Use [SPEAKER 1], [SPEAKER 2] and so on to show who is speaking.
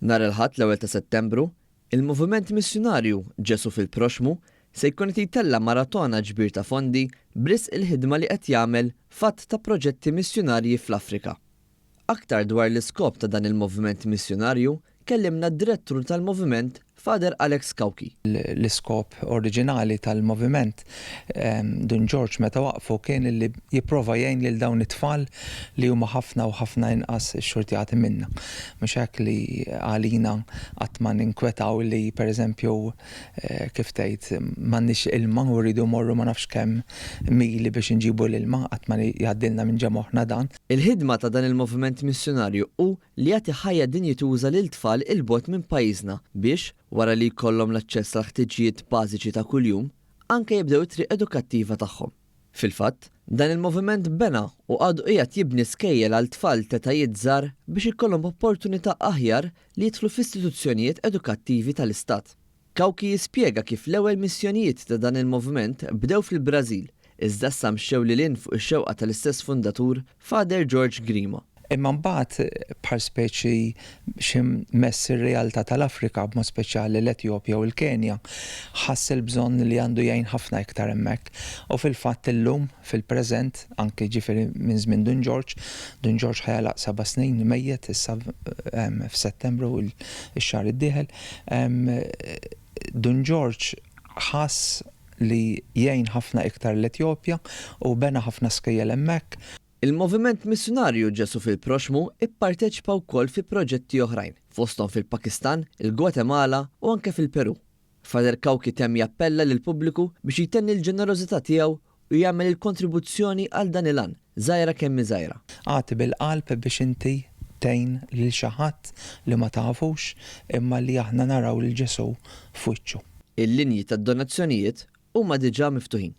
[SPEAKER 1] Nhar il-Ħadd l-ewwel ta' Settembru, il-Moviment Missjunarju Ġesù fil-Proxxmu se jkun qed jtella' maratona ġbir ta' fondi b'risq il-ħidma li qed jagħmel f'għadd ta' proġetti missjunarji fl-Afrika. Aktar dwar l-iskop ta' dan il-moviment missjunarju kellimna d-Direttur tal-Moviment Father Alex Cauchi.
[SPEAKER 2] L-iskop oriġinali tal-moviment Dun Ġorġ meta waqqfu kien li jipprova jgħin lil dawn it-tfal li huma ħafna u ħafna inqas ixxurtjati minna. Mhux hekk li għalina qatt ma ninkwetaw li pereżempju kif tgħid m'għandniex ilma u rridu mmorru ma nafx kemm mili biex inġibu l-ilma, qatt ma jgħaddilna minn ġo moħħna dan.
[SPEAKER 1] Il-ħidma ta' dan il-moviment missjunarju hu li jagħti ħajja dinjituża lil tfal 'il bogħod minn pajjiżna biex, wara li jkollhom l-aċċess għall-ħtiġijiet bażiċi ta' kuljum, anke jibdew it-triq edukattiva tagħhom. Fil-fatt, dan il-moviment bena u għadu qiegħed jibni skejjel għal tfal t'etajiet żgħar biex ikollhom opportunità aħjar li jidħlu f'istituzzjonijiet edukattivi tal-Istat. Cauchi jispjega kif l-ewwel missjonijiet ta' dan il-moviment bdew fil-Brażil, iżda issa mxew lil hinn fuq ix-xewqa tal-istess fundatur, Father George Grima.
[SPEAKER 2] Imma mbagħad bħal speċi xi mess ir-realtà tal-Afrika, b'mod speċjali l-Etjopja u l-Kenja, ħass il-bżonn li għandu jgħin ħafna iktar hemmhekk. U fil-fatt illum, fil-preżent, anki jiġifieri minn żmien Dun Ġorġ, Dun Ġorġ ħa jagħlaq seba' snin mejjet issa f'Settembru x-xahar id-dieħel, Dun Ġorġ ħass li jgħin ħafna iktar l-Etjopja u bena ħafna skejjel hemmhekk.
[SPEAKER 1] Il-Moviment Missjunarju Ġesù fil-Proxxmu pparteċipa wkoll fi proġetti oħrajn, fosthom fil-Pakistan, il-Gwatemala u anke fil-Perù. Father Cauchi temm jappella lill-pubbliku biex jtenni l-ġenerożità tiegħu u jagħmel il-kontribuzzjoni għal dan il-għan, żgħira kemm hi żgħira.
[SPEAKER 2] Agħti bil-qalb biex inti tgħin lil xi ħadd li ma tafux imma li aħna naraw lil Ġesù f'wiċċu.
[SPEAKER 1] Il-linji tad-donazzjonijiet huma diġà miftuħin.